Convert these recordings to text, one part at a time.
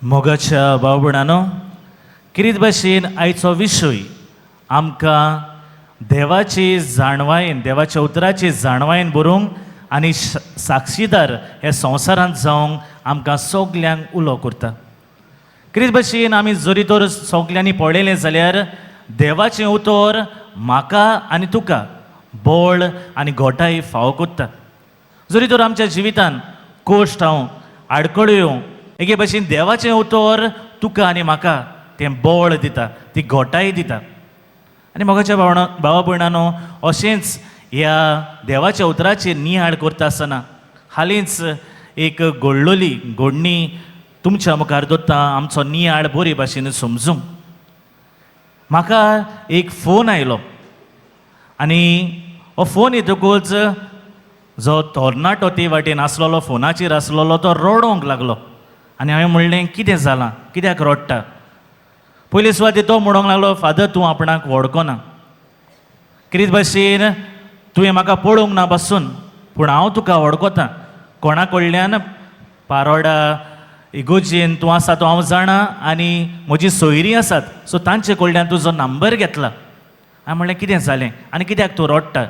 मोगाच्या भाव भयणांनो, किरीत भाशेन आयचो विशय आमकां देवाची जाणवायेन, देवाच्या उतराची जाणवायेन बरोवंक आनी साक्षीदार हे संवसारांत जावंक आमकां सगल्यांक उलो करता. किरीत भाशेन आमी जरी तर सगल्यांनी पळयलें जाल्यार देवाचें उतर म्हाका आनी तुका बळ आनी घोटाय फावो करता. जरी तर आमच्या जिवितान कश्ट हांव आडखळ्यो, एके भाशेन देवाचें उतर तुका आनी म्हाका तें बळ दिता, ती घोटाय दिता. आनी मोगाच्या भावणा भावा भयणानो, अशेंच ह्या देवाच्या उतराचेर नियाळ करता आसतना हालींच एक घडलोली घडणी तुमच्या मुखार दवरता, आमचो नियाळ बरे भाशेन समजूंक. म्हाका एक फोन आयलो आनी हो फोन येतकूच जो तरणाटो ते वाटेन आसलेलो, फोनाचेर आसलेलो, तो रडोंक लागलो. आनी हांवें म्हणलें, कितें जालां, कित्याक रडटा? पयले सुवातेर तो म्हणोंक लागलो, फादर, तूं आपणाक वळखना. कितें भाशेन तुवें म्हाका पळोवंक ना बसून, पूण हांव तुका वळखता. कोणा कडल्यान पारोडा इगोजेन तूं आसा तो हांव जाणा आनी म्हजी सोयरीं आसात, सो तांचे कडल्यान तुजो नंबर घेतला. हांवें म्हणलें, कितें जालें आनी कित्याक तूं रडटा?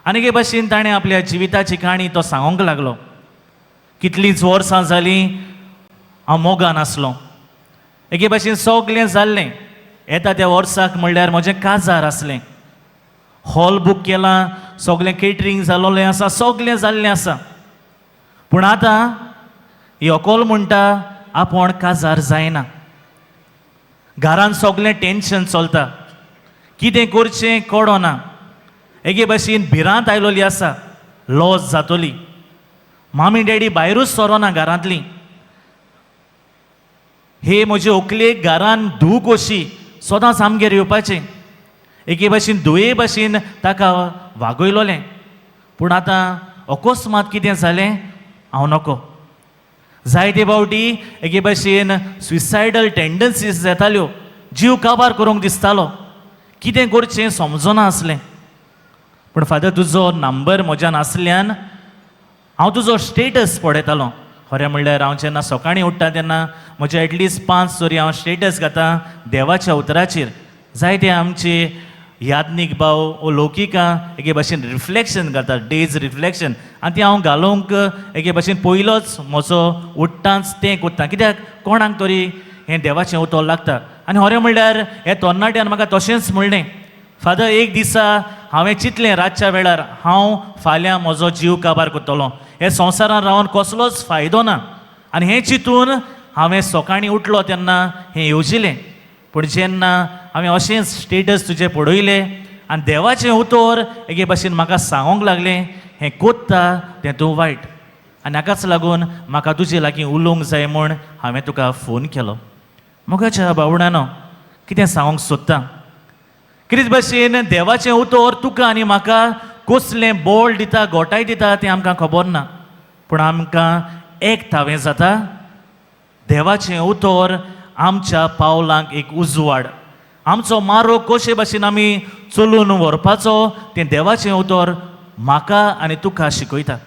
आनी एके भाशेन ताणें आपल्या जिविताची काणी तो सांगूंक लागलो. कितलींच वर्सां जालीं हांव मोगान आसलो. एके भाशेन सगलें जाल्लें. येता त्या वर्साक म्हणल्यार म्हजें काजार आसलें. हॉल बूक केलां, सगलें केटरींग जालोलें आसा, सगलें जाल्लें आसा. पूण आतां ही व्हंकल म्हणटा आपूण काजार जायना. घरान सगलें टेंशन चलता, कितें करचें कळना. एके भाशेन भिरांत आयलोली आसा, लॉस जातली. मामी डॅडी भायरूच सरोना घरांतली. हे म्हजे व्हंकलेक घरान धूव कशी सदांच आमगेर येवपाचें. एके भाशेन धुवे भाशेन ताका वागयलोलें. पूण आतां अकस्मात कितें जालें हांव नको. जायते फावटी एके भाशेन सुसायडल टेंडन्सीज येताल्यो, जीव काबार करूंक दिसतालो, कितें करचें समजना आसलें. पूण फादर, तुजो नंबर म्हज्यान आसल्यान हांव तुजो स्टेटस पळयतालो. खरें म्हणल्यार हांव जेन्ना सकाळीं उठ्ठा तेन्ना म्हजे एटलिस्ट 5 तरी हांव स्टेटस घाता देवाच्या उतराचेर. जायते आमचे याज्ञीक भाव ओ लौकिकां एके भाशेन रिफ्लेक्शन घालतात, डेज रिफ्लेक्शन, आनी ती हांव घालूंक एके भाशेन पयलोच म्हजो उठ्ठांच तें करता, कित्याक कोणाक तरी हें देवाचें उतर लागता. आनी खरें म्हणल्यार हे तरणाट्यान म्हाका तशेंच म्हणलें, फादर, एक दिसा हांवें चिंतलें रातच्या वेळार हांव फाल्यां म्हजो जीव काबार करतलो, हे संवसारान रावन कसलोच फायदो ना. आनी हें चिंतून हांवें सकाळीं उठलो तेन्ना हें येवजिलें. पूण जेन्ना हांवें अशेंच स्टेटस तुजें पळयलें आनी देवाचें उतर एके भाशेन म्हाका सांगूंक लागलें, हें कोत्ता तें तूं वायट, आनी हाकाच लागून म्हाका तुजे लागीं उलोवंक जाय म्हूण हांवें तुका फोन केलो. मोगाच्या भावणानो, कितें सांगूंक सोदता, कितें भाशेन देवाचें उतर तुका आनी म्हाका कसलें बळ दिता, गोठाय दिता तें आमकां खबर ना. पूण आमकां एक थावें जाता, देवाचें उतर आमच्या पावलांक एक उजवाड, आमचो मारो कशे भाशेन आमी चलून व्हरपाचो तें देवाचें उतर म्हाका आनी तुका शिकयता.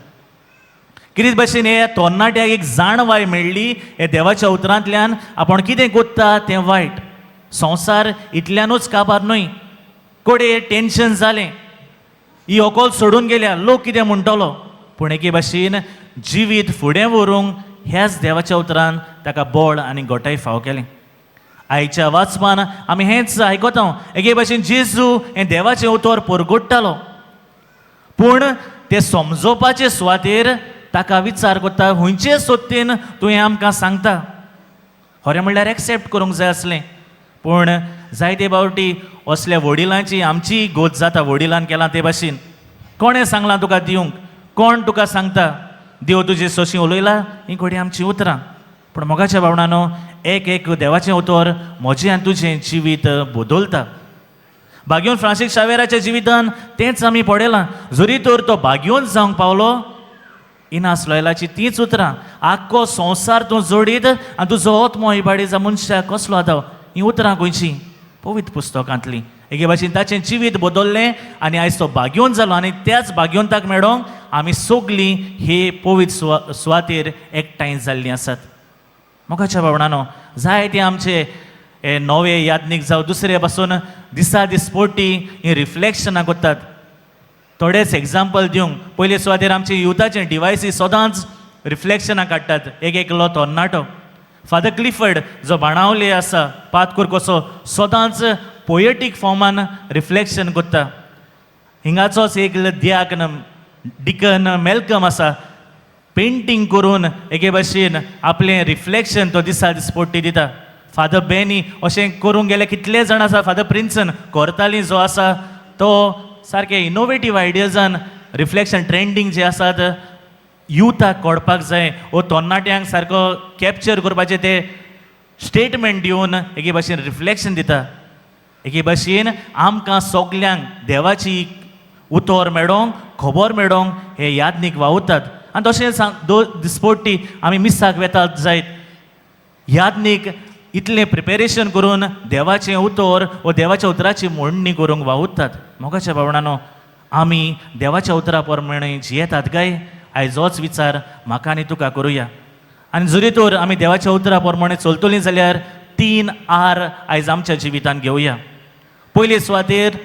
कितें भाशेन हे तरणाट्याक एक जाणवाय मेळ्ळी हे देवाच्या उतरांतल्यान, आपूण कितें कोत्ता तें वायट, संवसार इतल्यानूच काबार न्हय. कोडे टेंशन जालें, ही व्हंकल सोडून गेल्या, लोक कितें म्हणटलो. पूण एके भाशेन जिवीत फुडें व्हरूंक ह्याच देवाच्या उतरान ताका बळ आनी गोठाय फावो केलें. आयच्या वाचपान आमी हेंच आयकता, एके भाशेन जेजू हें देवाचें उतर परगट्टालो, पूण तें समजोवपाचे सुवातेर ताका विचार करता, खंयचे सोदतेन तुवें आमकां सांगता? खरें म्हणल्यार एक्सेप्ट करूंक जाय आसलें. पूण जायते फावटी असल्या वडिलांची आमची गोत जाता. वडिलान केलां ते भाशेन, कोणें सांगलां तुका दिवंक? कोण तुका सांगता? देव तुजे सोशी उलयला? हीं घोडी आमचीं उतरां. पूण मोगाच्या भावणानो, एक एक देवाचें उतर म्हजें आनी तुजें जिवीत बदलता. भाग्योन फ्रांसीस शावेराच्या जिवितान तेंच आमी पळयलां. जरी तर तो भाग्योन जावंक पावलो, इनास लोयलाची तींच उतरां, आख्खो संवसार तूं जोडीत आनी तुजो आत्मो इबाडी मनशाक कसलो आदाव. हीं उतरां खंयचीं? पवित्र पुस्तकांतलीं. एके भाशेन ताचें जिवीत बदललें आनी आयज तो भाग्योन जालो. आनी त्याच भाग्योंताक मेळोंक आमी सगलीं हे पवित्र सुवातेर एकठांय जाल्लीं आसात. मोगाच्या भावणानो, जायते आमचे हे नवे याज्ञीक जावं दुसरे पासून दिसा दिसपोटी ही रिफ्लेक्शनां करतात. थोडेच एग्जाम्पल दिवंक, पयले सुवातेर आमचे युथाचे डिवायसी सदांच रिफ्लेक्शनां काडटात. एक एकलो तरणाटो फादर क्लिफर्ड जो बाणावले आसा, पातकूर कसो, सदांच पोएटीक फॉर्मान रिफ्लेक्शन करता. हिंगाचोच एक दियाकन डिकन मेलकम आसा, पेंटींग करून एके भाशेन आपलें रिफ्लेक्शन तो दिसा दिसपोटी दिता. फादर बेनी अशें करूंक गेल्यार कितले जाण आसा. फादर प्रिन्सन कोरताली जो आसा तो सारके इनोवेटीव आयडियजान रिफ्लेक्शन ट्रेंडींग जे आसात युथाक कळपाक जाय वो तरणाट्यांक सारको कॅप्चर करपाचें ते स्टेटमेंट दिवन एके भाशेन रिफ्लेक्शन दिता. एके भाशेन आमकां सगल्यांक देवाची उतर मेळोंक, खबर मेळोंक हे याज्ञीक वावुरतात. आनी तशेंच दो दिसपोटी आमी मिसाक वेतात जायत, याज्ञीक इतलें प्रिपेरेशन करून देवाचें उतर वो देवाच्या उतराची मोडणी करूंक वावुरतात. मोगाच्या भावणानो, आमी देवाच्या उतरा प्रमाणे जियेतात काय? आयज होच विचार म्हाका आनी तुका करुया. आनी जरी तर आमी देवाच्या उतरा प्रमाणे चलतलीं जाल्यार तीन आर आयज आमच्या जिवितान घेवया. पयले सुवातेर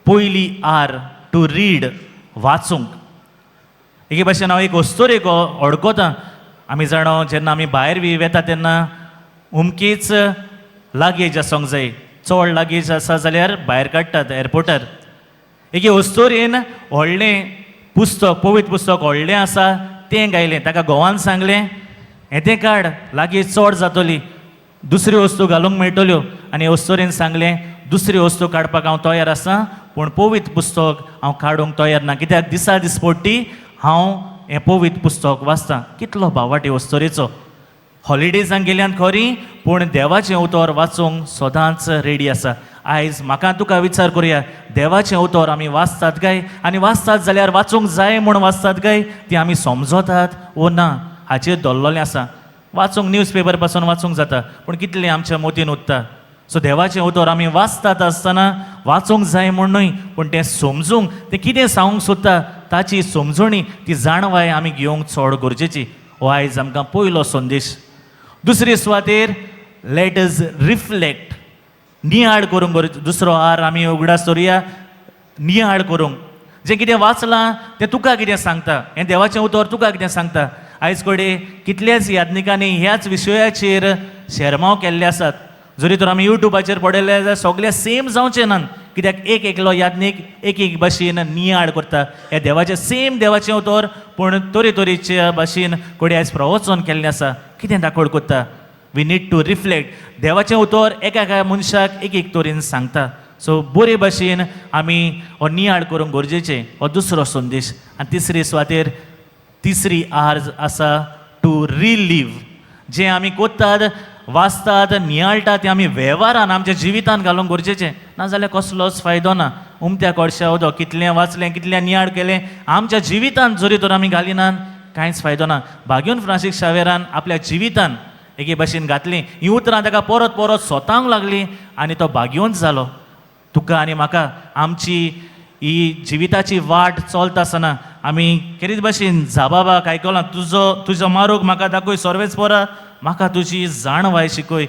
पयली आर, टू रीड, वाचूंक. एके भाशेन हांव एक अस्तोरेक अडकतां. आमी जाणा, जेन्ना आमी भायर बी वेता तेन्ना उमकीच लागेज आसूंक जाय. चड लागेज आसा जाल्यार भायर काडटात एअरपोर्टार. एके अस्तोरेन व्हडलें पुस्तक, पवित्र पुस्तक व्हडलें आसा तें गायलें. ताका घोवान सांगलें, हें तें काड, लागेज चड जातली, दुसऱ्यो वस्तू घालूंक मेळटल्यो. आनी अस्तोरेन सांगलें, दुसऱ्यो वस्तू काडपाक हांव तयार आसा, पूण पवित्र पुस्तक हांव काडूंक तयार ना, कित्याक दिसा दिसपट्टी हांव हें पवित्र पुस्तक वाचतां. कितलो भावाटी अस्तोरेचो! हॉलिडेजांक गेल्यान खरी, पूण देवाचें उतर वाचूंक सदांच रेडी आसा. आयज म्हाका तुका विचार करुया, देवाचें उतर आमी वाचतात काय? आनी वाचतात जाल्यार वाचूंक जाय म्हूण वाचतात काय ती आमी समजतात वो ना, हाचेर दवरलेलें आसा. वाचूंक न्यूज पेपर पासून वाचूंक जाता, पूण कितलें आमच्या मतीन उरता? सो देवाचें उतर आमी वाचतात आसतना वाचूंक जाय म्हूण न्हय, पूण तें समजूंक, तें कितें सांगूंक सोदता ताची समजणी, ती जाणवाय आमी घेवंक चड गरजेची. हो आयज आमकां पयलो संदेश. दुसरे सुवातेर let us reflect, नियाळ करूंक गरज. दुसरो आर आमी उगडास दवरुया, नियाळ करूंक. जें कितें वाचलां तें तुका कितें सांगता? हें देवाचें उतर तुका कितें सांगता? आयज कडेन कितल्याच याज्ञिकांनी ह्याच विशयाचेर शेरमांव केल्ले आसात. जरी तर आमी युट्यूबाचेर पळयले जाल्यार सगळे सेम जावचे नात, कित्याक एक एकलो याज्ञीक एक एक भाशेन नियाळ करता. हे देवाचें, सेम देवाचें उतर, पूण तरेतरेच्या भाशेन कोडे आयज प्रवचन केल्लें आसा. कितें दाखोवड करता? We need to reflect. देवाचें उतर एका एका मनशाक एक एक तरेन सांगता. सो बरे भाशेन आमी हो नियाळ करूंक गरजेचें. हो दुसरो संदेश. आनी तिसरे सुवातेर तिसरी आर आसा, टू रिलीव. जें आमी कोत्तात, वाचतात, नियाळटात, तें आमी वेव्हारान आमच्या जिवितान घालूंक गरजेचें. नाजाल्यार कसलोच फायदो ना. उमत्या कोळश्या उदक. कितलें वाचलें, कितलें नियाळ केलें, आमच्या जिवितान जरी तर आमी घालिनात, कांयच फायदो ना. भाग्योन फ्रांसीस शावेरान आपल्या जिवितान एके भाशेन घातलीं हीं उतरां. ताका परत परत सोतांक लागलीं आनी तो भाग्योंत जालो. तुका आनी म्हाका आमची ही जिविताची वाट चलता आसतना आमी खेरीत भाशेन जाबाबाक आयकलां, तुजो तुजो मारोग म्हाका दाखय, सर्वेच पोरा, म्हाका तुजी जाणवाय शिकय.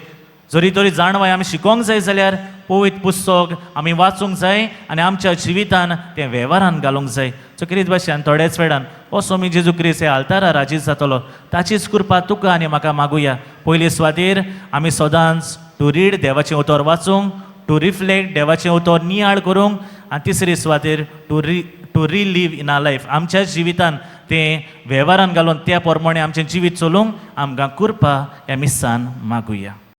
जरी तरी जाणवाय आमी शिकोंक जाय जाल्यार पवित्र पुस्तक आमी वाचूंक जाय आनी आमच्या जिवितान तें वेव्हारान घालूंक जाय. सो खेरीत भाशेन थोड्याच वेळान हो स्वामी जेजू क्रिस्त हे आल्तारा राजीत जातलो. ताचीच कृपा तुका आनी म्हाका मागुया. पयले सुवातेर आमी सदांच टू रीड, देवाचें उतर वाचूंक, टू रिफ्लेक्ट, देवाचें उतर नियाळ करूंक, आनी तिसरे सुवातेर to relive in our life, आमच्या जिवितान तें वेव्हारान घालून त्या प्रमाणे आमचें जिवीत चलोवंक आमकां कृपा ह्या मिसान मागुया.